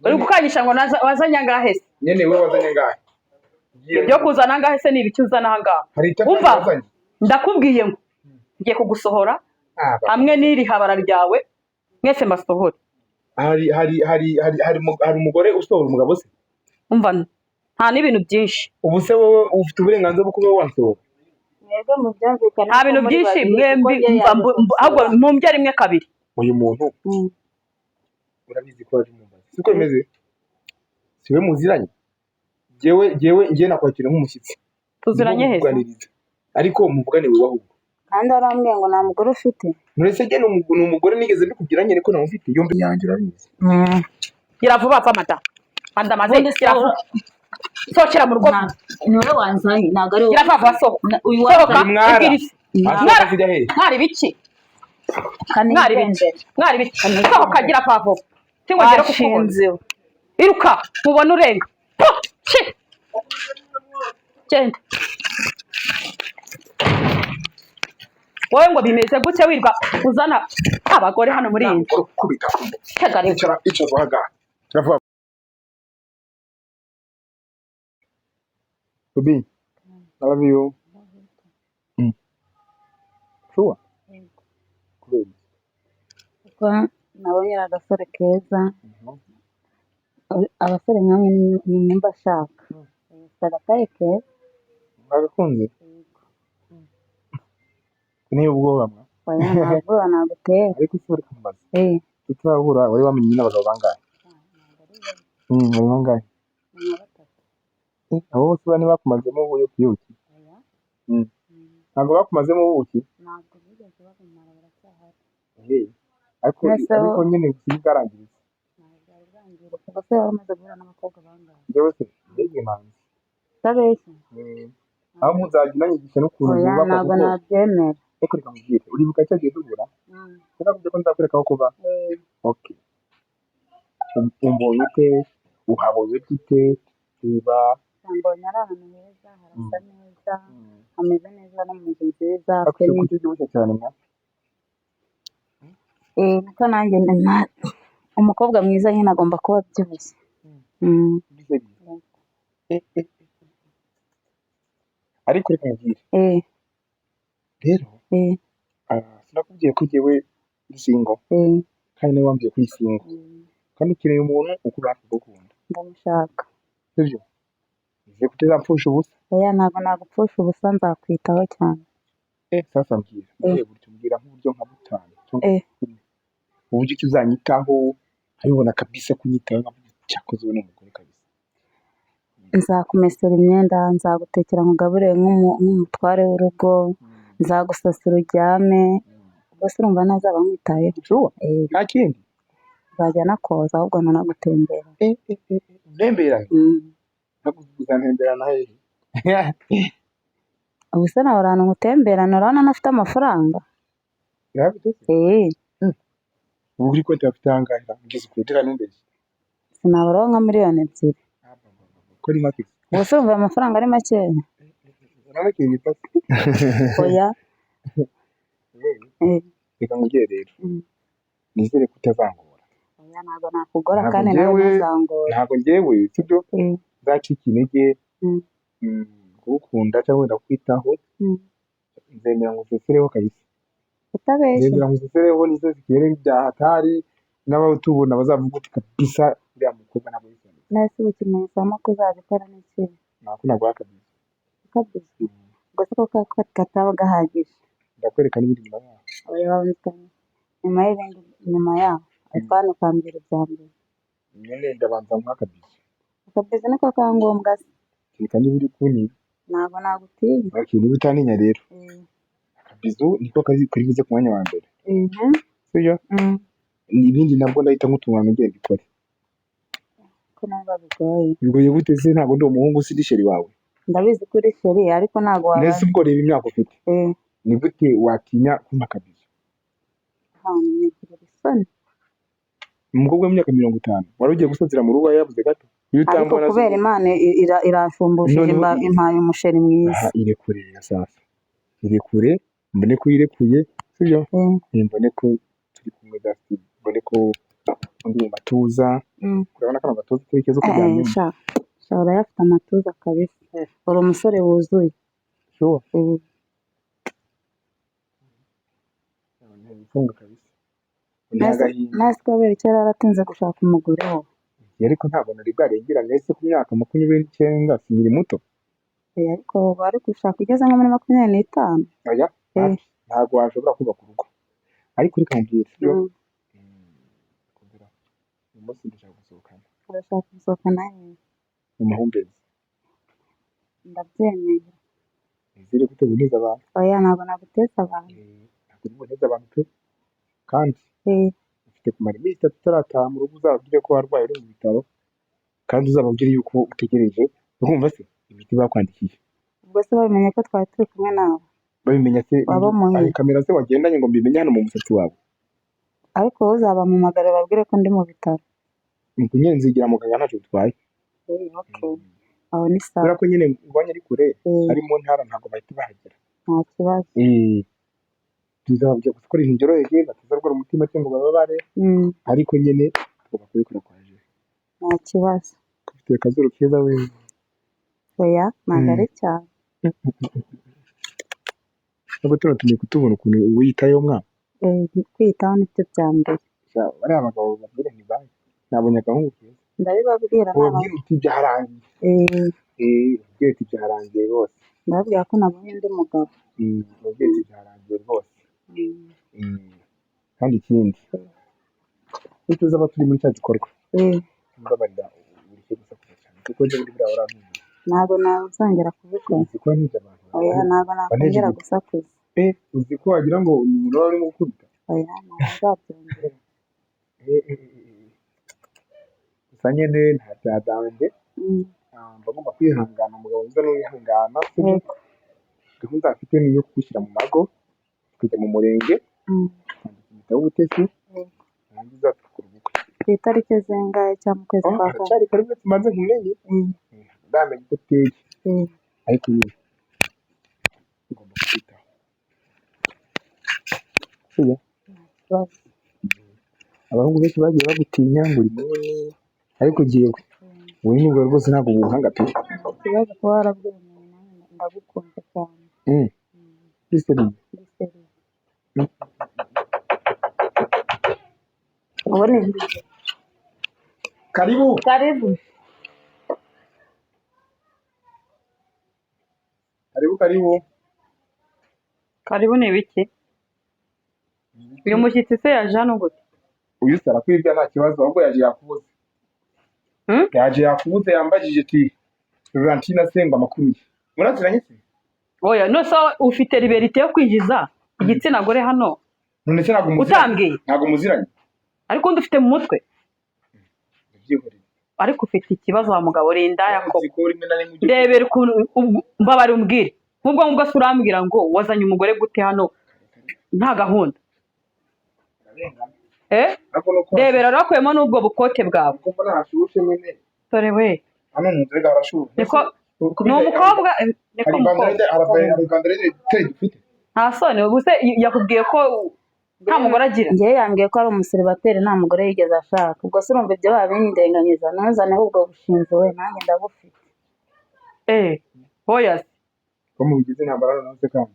Uri gukangisha ngo wazanye angahe se? Nyene wowe wazanye angahe? Ibyo kuzana angahe se ni ibiki uzana aha ngaha? Hari itafari Umva, wazanye? ndakubwiye ngo ngiye kugusohora Ah, hamwe n'iri habara ryawe, mwese mbasohore. Hari umugore usohora umugabo se? Umva, nta n'ibintu byinshi. Ubu se wowe ufite uburenganzira bwo kuba wansohora? Mwebwe mubyumvikane. Nta bintu byinshi mwembi. Umva, ahubwo mumbye rimwe kabiri. Uyu muntu urabizi ko ari mumbaza, siko bimeze? Si we muziranye? Jyewe njye nakwakira nk'umushyitsi. Tuziranye Ndimo heza. kukuganiriza, ariko muvugane wowe ahubwo. Kandi warambwiye ngo nta mugore ufite. Nonese njye ni umugore nigeze mbikubwira nyine ko namufite yombi yanjye, urabizi. Gira vuba va, madamu, madamaze. Ubundi se Gira vuba, sohokera mu rugo. Ni wowe wanzanye, ntabwo ari wowe. Gira vuba vuba, sohoka. Uyu Sohoka. wazanye. Mwara. Ibwiriza. Asohoka Mwara. zijya hehe? Mwari biki? Mwari biki? Kanigendere. Mwari biki? Sohoka, gira vuba vuba, cyangwa ngere kukubona. Washinzeho. Iruka mubone urenga. Puh, shi. Genda wowe, ngo bimeze gutya wirwa uzana abagore hano muri iyi nzu? Kubita. Tega rero. Icara, icara uhagarara. Turavuga. Baby, I love you. Sure. Kubera iki? Kuko nabonye ari agasore keza. Abasore nkamwe ni mwe mba nshaka. Ufite agataye keza. Mwagakunze? Niba ubwoba mwa. Oya, nta bwoba nagutera. Ariko se uri kumbaza? Eh. Tutarahura wari wamenye n'abagabo bangahe? Bari bangahe? Ni nka batatu. Eh, abo bose bane bakumazemo ubuki yuki? Oya. Ntabwo bakumazemo ubuki? Ntabwo bigeze babimara, baracyahari. Eh. Ariko Mbese ariko nyine ubuki bwarangiritse. Ntabwo bwari bwangirika. Ubwo se wari umaze guhura n'abakobwa bangahe? Njyewe se mbega imanzi. Utabeshya? Aho muzajya unanyigisha n'ukuntu Oya, zubakwa ntabwo kuko nabyemera. Ariko reka nkubwire, uribuka cya gihe duhura? Sinakubwiye ko nzakwereka aho kuba? Eh. Okay. Umbonye ute? Uhabonye ute? Reba. Mbonye ari ahantu heza, harasa neza, hameze neza, no mu nzu nziza, Ariko afite kuki ubyibushye cyane mwa? Eh, niko nanjye umukobwa mwiza nyine agomba kuba abyibushye. Eh, eh, eh. Ariko reka nkubwire. Eh. Rero, Eh. sinakubwiye ko jyewe ndi single? Eh. Kandi nawe wambwiye ko uri single. Kandi ukeneye umuntu ukuri hafi kugukunda. Ndamushaka. Sibyo? Nizeye ko utazampfusha ubusa. Oya, ntabwo nagupfusha ubusa, nzakwitaho cyane. Eh, sasa mbwira. Eh. Mbwira buryo, mbwira nk'uburyo nka butanu cyangwa Eh. icumi. Uburyo ki uzanyitaho, nkabibona kabisa kunyitaho, nkavuga uti cyakoze uyu ni umugore kabisa. Nzakumesera imyenda, nzagutekera nkugaburire nk'umutware w'urugo, nzagusasira uryame. Ubwo se urumva ntazaba nkwitayeho? Sure. Eh. Nta kindi. Nzajya nakoza, ahubwo ntanagutembera. Eh, eh, eh, eh, untemberane? Mm. Uzantemberana hehe? Ubu se nawe ahantu ngutemberana, urabona ntafite amafaranga? Urayafite se? Eh. Ubu kuri konti bafite angahe? Mbwiza ukuri, reka ntumbeshye. Sinaburaho nka miliyoni 2. Ko ari make? Ubu se urumva ayo mafaranga ari makeya? Urabona ikintu gifata? Oya. Eh. Reka nkubwire rero. Nizere ko utazangora. Oya, ntabwo nakugora Ntabwo kandi nawe njyewe ntuzangora. Ntabwo njyewe, sibyo? Eh. Nzacika intege kugukunda cyangwa wenda kukwitaho. Nzemera ngo usesereho kabisa. Utabeshya? Nzemera ngo usesereho nizo zikere bya hatari, n'abatubona bazavuga uti kabisa uriya mukobwa ntabwo yisoneye. None se ubu ikimenyetso ko uzabikora ni ikihe? Ntabwo naguha akabizo. Akabizo? Ubwo se koko kataba gahagije? Ndakwereka n'ibindi nyuma yaho. Oya, nyuma y'ibindi, nyuma yaho. Ariko ukambwira ibya mbere. Nyine ndabanza nkuhe akabizo. Akabizo niko ka ngombwa se? Kereka niba uri kuntinya. Ntabwo nagutinya. Okay, niba utantinya rero. Eh. Akabizo niko kari buze ku mwanya wa mbere. Sibyo? Mm. Ibindi nabwo ndahita nkutunganya ngende mbikore. Ko numva bigoye. Bigoye gute se? Ntabwo ndi umuhungu, si ndi chéri wawe? Ndabizi ko uri chéri, ariko ntabwo waba. Mbese ubwo reba imyaka ufite. Eh. Ni gute watinya kumpa akabizo? Ahantu nigirira isoni. Umukobwa w'imyaka 50 wari ugiye gusazira mu rugo yabuze gato. Iyo Ariko utambona kubera Imana irashumbushe Noneho impaye umuchéri mwiza. Aha, irekure rero sasa. Irekure, mbone ko uyirekuye, sibyo? Eh. Mbone ko turi kumwe, basi mbone ko Undi mu matuza. Urabona kano gatuza kari keza kuryamyemo. Sha sha, urayafite amatuza kabisa, uri umusore wuzuye. Sure. Eh. Ifunga kabisa. Ni agahinda. Nasi kubera icyo yari aratinze gushaka umugore we. Ariko ntabwo nari bwarengerane ese ku myaka 29 sinkiri muto. Eh, ariko bari gushaka ugeze nko muri 25. Oya. Eh. Ntabwo washobora kubaka urugo. Ariko reka nkubwire, sibyo? Kundera, uyu munsi ndashaka gusohokana. Urashaka gusohokana he? Mu mahumbezi. Ndabyemeye. Nizere ko utaboneza abantu. Oya, ntabwo naguteza abantu. Ntabwo uri buboneze abantu pe. Kandi Eh, ufite kumara iminsi 3 utarataha mu rugo, uzababwire ko warwaye uri mu bitaro, kandi uzababwire yuko utegereje, urumva se, imiti bakwandikiye. Ubwo se babimenye ko twari turi kumwe nawe? Babimenya se? Waba muhe? Hari kamera se wagendanye ngo mbimenye hano mu musatsi wawe? Ariko wowe uzabampamagara babwire ko ndi mu bitaro. Nuko nyine nzigira muganga, ntacyo bitwaye. Eh, okay. Aho ni sawa. Kubera ko nyine ubonye ari kure, Eh, ari mu ntara, ntabwo bahita bahagera. Nta kibazo. Tuzababwira gusa ko ari ibintu byoroheje, batazarwara umutima cyangwa ngo bababare, ariko nyine tugomba kubikora kwa Jere. Nta kibazo. Ufite akazuru keza we. Oya, ntabwo ari cyane. Nubwo tuno tugiye kutubona ukuntu wiyitayeho mwana. Eh, kwiyitaho nibyo bya mbere. Sha, bariya bagabo babwire nti bayi nabonye agahungu keza. Ndabibabwira. Ubabwire uti byarangiye. Eh, Eh, ubabwire uti byarangiye rwose. Ndababwira ko nabonye undi mugabo. Ubabwire uti byarangiye rwose. Kandi ikindi, nituzaba turi muri cya gikorwa, Eh, mbabarira ureke gusakuza cyane, kuko njye buriya urantumye. Ntabwo nazongera kubikora. Uzi ko ntize abantu. Oya, ntabwo nakongera gusakuza. Eh, uzi ko wagira ngo ni umuntu wari urimo gukubita. Oya, ntabwo nzabyongera. Eh, eh, eh, eh. Gusa nyine nta bya danger. Mba ngomba kwihangana, umugabo mwiza n'uwihangana, sibyo? Yego. Gahunda afite ni iyo kugushyira mu mago, tukajya mu murenge, kwandika igitabo w'ubutesi, narangiza tugakora ubukwe. Ku itariki zingahe cyangwa mu kwezi Oh, kwa kane? haracyari kare, uretse mbanze nkumenye. Ndamenya uko uteye. Ariko nyine ugomba kukwitaho, sibyo? Ikibazo. Abahungu benshi bagiye bagutinya ngo uri munini, ariko jyewe ubunini bwawe rwose ntabwo bunkanga pe. Ikibazo kuba warabyemeye, nanjye ndagukunze cyane. Biseriye. Ndi serious. Ubu ni Karibu. Karibu. Karibu, karibu. Karibu ni ibiki? Uyu mushyitsi se yaje hano gute? Uyu se arakwibya, nta kibazo, ahubwo yaje yakubuze. Yaje yakubuze, yambajije ati Laurentine se ngo amakuru ye, muraziranye se? Oya, none se wowe ufite liberté yo kwinjiza igitsina gore hano? None se ntabwo muziranye? Utambwiye? Ntabwo muziranye? Ariko undi ufite mu mutwe. Ndabyihoreye. Ariko ufite ikibazo wa mugabo, rinda Yakobo. Uzi ko rimwe na rimwe ujya Ndebera ukuntu mbabare umbwire, nk'ubwo ngubwo se urambwira ngo wazanye umugore gute hano nta gahunda? Urarengana. Eh. Ariko nuko Ndebera urakuyemo n'ubwo bukote bwawe. Kuko mbona hashushe nyine. Dore we. Hano mu nzu rega harashushe. Niko ni umukobwa, niko Hari umukobwa. Hari vandarateri dufite. Nta soni? Ubu se yakubwiye ko nta mugore agira? Njyewe yambwiye ko ari umuseribateri, nta mugore yigeze ashaka. Ubwo se urumva ibyo babindenganyiza? Ntuzaneho ubwo bushinzi we, nanjye ndabufite. Eh, oya se. Ko mubigize intambara noneho se kandi?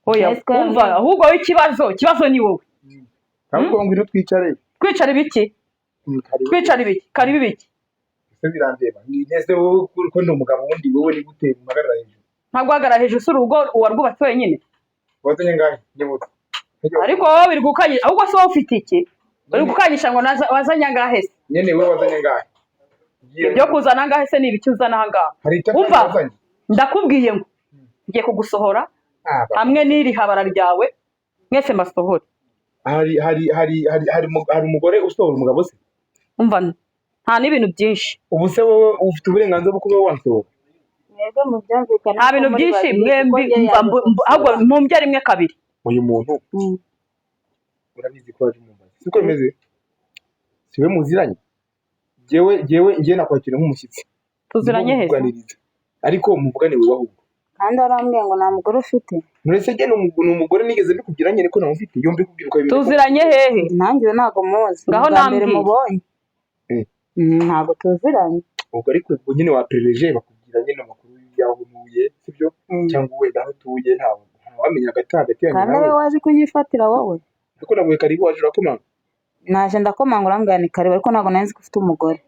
Oya. Yes, ko Umva, ahubwo wowe ikibazo ni wowe. Ahubwo ngwino twicare. Twicara ibiki? Karibu. Twicara ibiki? Karibu ibiki? Ese birandeba ni nese wowe ko ndi umugabo wundi, wowe ni gute mpagarara hejuru? Ntabwo uhagarara hejuru, si urugo warwubatse wenyine? Wazanye ngahe nyibutse? Ariko wowe wiri gukanyisha, ahubwo se wowe ufite iki uri gukanyisha ngo wazanye angahe se? Nyine wowe wazanye ngahe? Ibyo kuzana angahe se ni ibiki uzana aha ngaha? Hari itafari Umva. wazanye? Ndakubwiye ngo ngiye kugusohora Ah, hamwe n'iri habara ryawe, mwese mbasohore. Hari umugore usohora umugabo se? Umva, nta n'ibintu byinshi. Ubu se wowe ufite uburenganzira bwo kuba wansohora? Mwebwe mubyumvikane. Nta bintu byinshi mwembi. Umva, ahubwo mumbye rimwe kabiri. Uyu muntu urabizi ko waje umumbaza, siko bimeze? Siwe muziranye? Jyewe njye nakwakira nk'umushyitsi. Tuziranye Ndimo heza. kukuganiriza, ariko muvugane wowe ahubwo. Kandi warambwiye ngo nta mugore ufite. None se njye ni umugore nigeze mbikubwira nyine ko ntamufite? Iyo mbikubwira ukabimenya ko Tuziranye hehe? Nanjye uyu ntabwo muzi, ni Ngaho ubwa mbere nambwire. mubonye. Ntabwo tuziranye. Ubwo ariko ubwo nyine waperereje bakubwira nyine amakuru y'aho utuye, sibyo? Cyangwa wenda aho utuye ntawamenya hagati hagati yanyu Kandi nawe. ariwe waje kunyifatira wowe. Ariko naguhe karibu, waje urakomanga. Naje ndakomanga, urambwira ni karibu, ariko ntabwo nari nzi ko ufite umugore.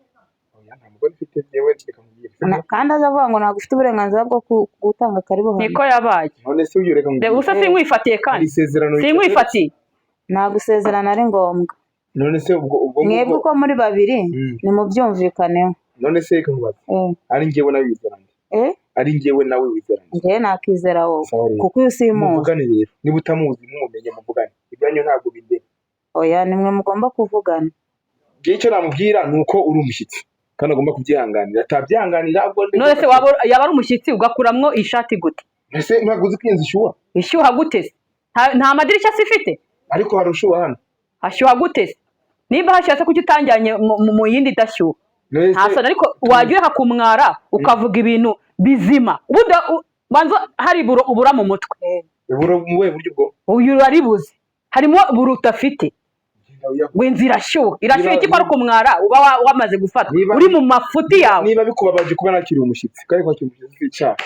Oya, nta mugore mfite njyewe, reka nkubwire, sibyo? Kandi aza avuga ngo ntabwo ufite uburenganzira bwo gutanga karibu hano. Niko yabaye. None se uyu, reka nkubwire. Usa sinkwifatiye Hari kandi isezerano. Sinkwifatiye. Ntabwo isezerano ari ngombwa. None se ubwo ubwo Mwebwe ngubwo uko muri babiri nimubyumvikaneho. None se reka nkubaze, ari njyewe nawe wizeranye? Eh? Ari njyewe nawe wizeranye? Njyewe nakizera wowe, Sawa rero. kuko uyu simuzi. Muvugane rero, niba utamuzi mumumenye, muvugane, ibyanyu ntabwo bindeba. Oya, nimwe mugomba kuvugana. Njyewe icyo namubwira ni uko uri umushyitsi kandi agomba kubyihanganira, atabyihanganira ubwo None se yaba ari umushyitsi ugakuramwo ishati gute? Ese ntabwo uzi ko iyi nzu ishyuha? Ishyuha gute se? Nta madirishya se ifite? Ariko hari ushuha hano. Hashyuha gute se? Nimba hashyuha se, kuki utanjyanye mu yindi idashyuha? None Nta se soni, ariko wajya ureka kumwara ukavuga ibintu bizima. Ubundi banza hari buro ubura mu mutwe. Uburo mu buhe buryo ubwo? Uyu uraribuze, harimo buro udafite. Genda wiyahure. Ngo inzu irashyuha, irashyuha Niba iki ko ari kumwara uba wamaze gufata uri mu mafuti yawe? Niba bikubabaje kuba nakiriye umushyitsi, kandi kwakira umushyitsi si icyaha.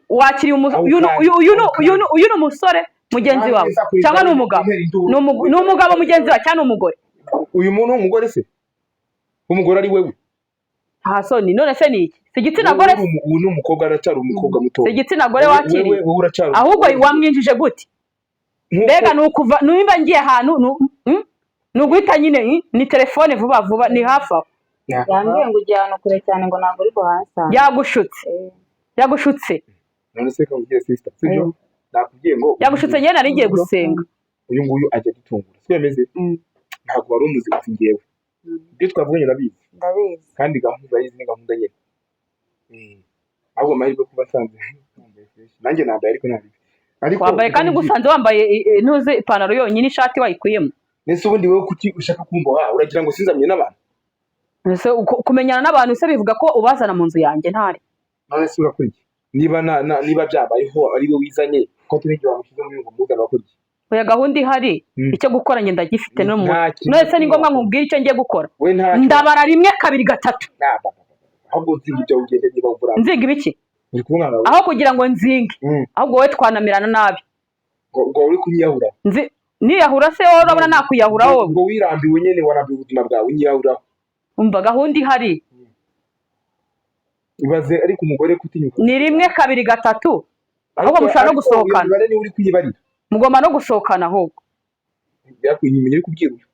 Wakiriye Aho uyu kandi, uyu aho uyu uyu ni umusore mugenzi Kandi wawe nzakuriza cyangwa ni umugabo? intera induru. Ni umugabo mugenzi wawe cyangwa ni umugore? Uyu muntu w'umugore se, w'umugore ari wewe? Nta soni. None se ni iki? Si igitsina gore se? Uyu ni umukobwa, aracyari umukobwa muto. Si igitsina gore wakiriye? Wowe uracyari Ahubwo wamwinjije gute? Mbega ni ukuva nimba ngiye ahantu ni uguhita nyine, ni telefone vuba vuba, ni hafi aho. Yambwiye ngo ugiye ahantu kure cyane, ngo ntabwo uri buhasange. Yagushutse, yagushutse. None se kamubwire, sister, sibyo? Nakubwiye ngo Yagushutse. Njyewe nari ngiye gusenga. Uyu nguyu ajya adutungura, siko bimeze? Ntabwo wari umuzi gusa njyewe ibyo twavuganye urabizi. Ndabizi. Kandi gahunda urayizi, ni gahunda nyine. Ahubwo amahirwe kuba asanze nambaye fresh, nanjye nambaye, ariko ntabizi, ariko Wambaye kandi ngusanze wambaye ntuzi ipantaro yonyine, ishati wayikuyemo. Nese ubundi wowe kuki ushaka kumboha? Uragira ngo sinzamenye n'abantu? Ese kumenyana n'abantu se bivuga ko ubazana mu nzu yanjye ntari? None se urakora iki niba niba byabayeho ari we wizanye, ko turi igihe wamushyize muri ngo muzana, wakora iki? Oya, gahunda ihari. Icyo gukora njye ndagifite no mu Nta mutwe. kintu None se ni ngombwa kimwe. nkubwire icyo ngiye gukora? We ntacyo. Ndabara rimwe, kabiri, gatatu. Ahubwo nzinga ibyo ugende niba wumva Nzinga ibiki? Uri kubona nawe. Aho kugira ngo nzinge, ahubwo wowe twanamirana nabi. Ngo uri kunyiyahura? Nzi niyahura se? Wowe urabona nakwiyahura wowe? Ngo wirambiwe nyine, warambiwe ubuzima bwawe, unyiyahuraho. Umva, gahunda ihari. Ibaze ariko umugore kutinyuka. Ni rimwe, kabiri, gatatu. Ahubwo mushobora no Ariko iyo gusohokana. mibare niwe uri kuyibarira. Mugomba no gusohokana ahubwo. Yakwinyimenya uri kubwira uyu.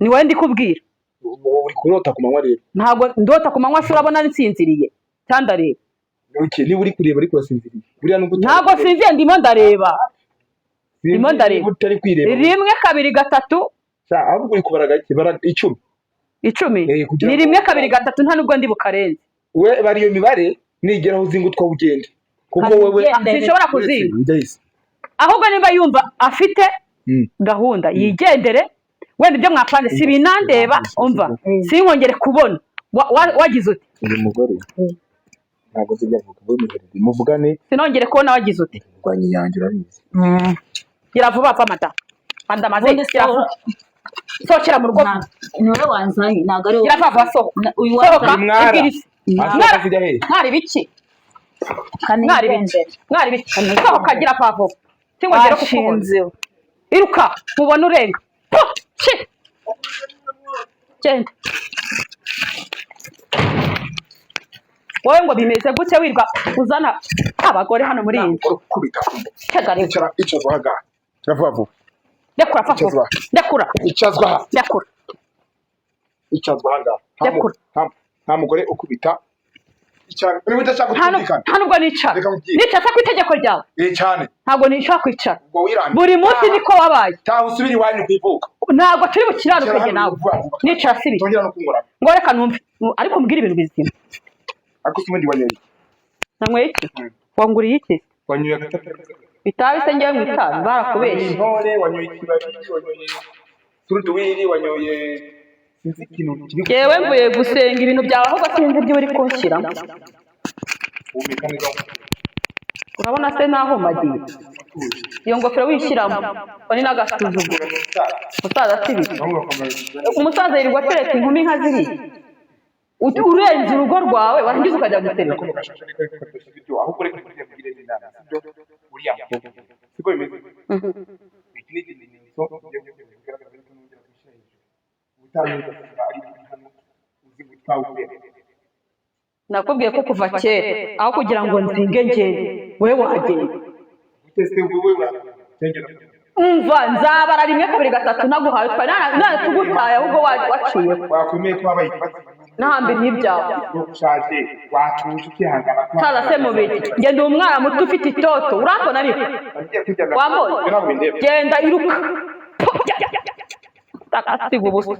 Ni wowe ndi kubwira. Ubu uri kurota ku manywa rero. Ntabwo ndota ku manywa se, urabona nsinziriye cyangwa ndareba? Okay, niba uri kureba ariko urasinziriye, buriya nubwo utari Ntabwo kureba. nsinziye, ndimo ndareba. Sinzi Ndimo ndareba. niba utari kwireba. Rimwe, kabiri, gatatu. Sha, ahubwo uri kubara gake, bara 10. 10? Kugira Ni ngo rimwe, kabiri, gatatu, nta nubwo ndi bukarenze. We bari iyo mibare nigeraho uzinga utwawe ugende, kuko Kandi wewe ugendere. Sinshobora kuzinga. Ndahise. Ahubwo niba yumva afite gahunda yigendere, wenda ibyo mwapanze si binandeba. Umva, sinkongere kubona wagize uti. Uyu mugore ntabwo zijya avuga, we muherere muvugane. Sinongere kubona wagize uti. Ndwanya iyanjye urabizi. Gira vuba apfa mada madamaze. Ubundi se Gira vuba, sohokera mu rugo. Ni wowe wanzanye, ntabwo ari wowe. Gira vuba vuba, sohoka. Uyu Sohoka. wanzanye. Mwara. Ibwiriza. Asohoka. Mwara. Zijya hehe? Mwari biki? Kandi Mwari biki? yigendere. Mwari biki? Sohoka, gira vuba vuba, sinkongere kukubona. Washinze. Iruka mubona urenga. Puh, shi. Genda wowe, ngo bimeze gute wirwa uzana abagore hano muri iyi nzu? Uri gukubita. Tega rero. Icara, icazwa aha ngaha. Gira vuba vuba. Ndekura fa Icazwa. vuba, ndekura. Icazwa aha. Ndekura. Icazwa aha ngaha. Nta Ndekura. Nta mugore ukubita. Icara niba udashaka Nta kutumvikana. nta nubwo nicara. Reka nkubwire. Nicara se ku itegeko ryawe? Eh, cyane. Ntabwo nishobora kwicara. Ubwo wirambiwe. Buri munsi niko wabaye. Taha usubire iwanyu ku ivuko. Ntabwo turi bukiranuke Icara njye hano nawe. vuba vuba. Nicara si ibiki? Tongera no kungora. Ngo reka numve, ariko mbwire ibintu bizima. Ariko se ubundi wanyoye iki? Nanyweye iki? Wanguriye iki? Wanyoye agatatu. Itabi se ngewe mu itabi? Barakubeshye. Intore wanyoye, ikibabi wanyoye, suruduwiri wanyoye, sinzi ikintu kiri. Yewe, mvuye gusenga, ibintu byawe ahubwo sinzi ibyo uri kunshyiramo. Humeka neza. Urabona se nahumagiye? Iyo ngofero wishyiramo ngo ni n'agasuzuguro. Umusaza si bibi. Umusaza yirirwa atereta inkumi nka ziriya. Urenze urugo rwawe, warangiza ukajya gutereta. Gakono gashashe ariko karyoshye ibiryo. Ahubwo reka tujye kugire inama, sibyo? Uriya mukobwa, siko bimeze? Iki ni ikimenyetso ugiye kugaragaza yuko nongera gushyira hejuru ubutaha ugasanga ari uri hano uzi gutwara ubwenge. Nakubwiye ko kuva kera, aho kugira ngo nzinge ngende, wowe wagenda. Gute se? Wowe uragenda. Umva, nzabara rimwe, kabiri, gatatu, naguhaye utwaye natugutaye, ahubwo waciyeho. Wakwemeye ko wabaye ikibazo. Nahambiriye ibyawe. Ushaje, watuje, ukihangana. Saza se mubiri? Njye ndi umwana muto ufite itoto, urambona ariko? Agiye kwijyana. Wambonye? Ntabwo bindeba. Genda, iruka, takasiga ubusa.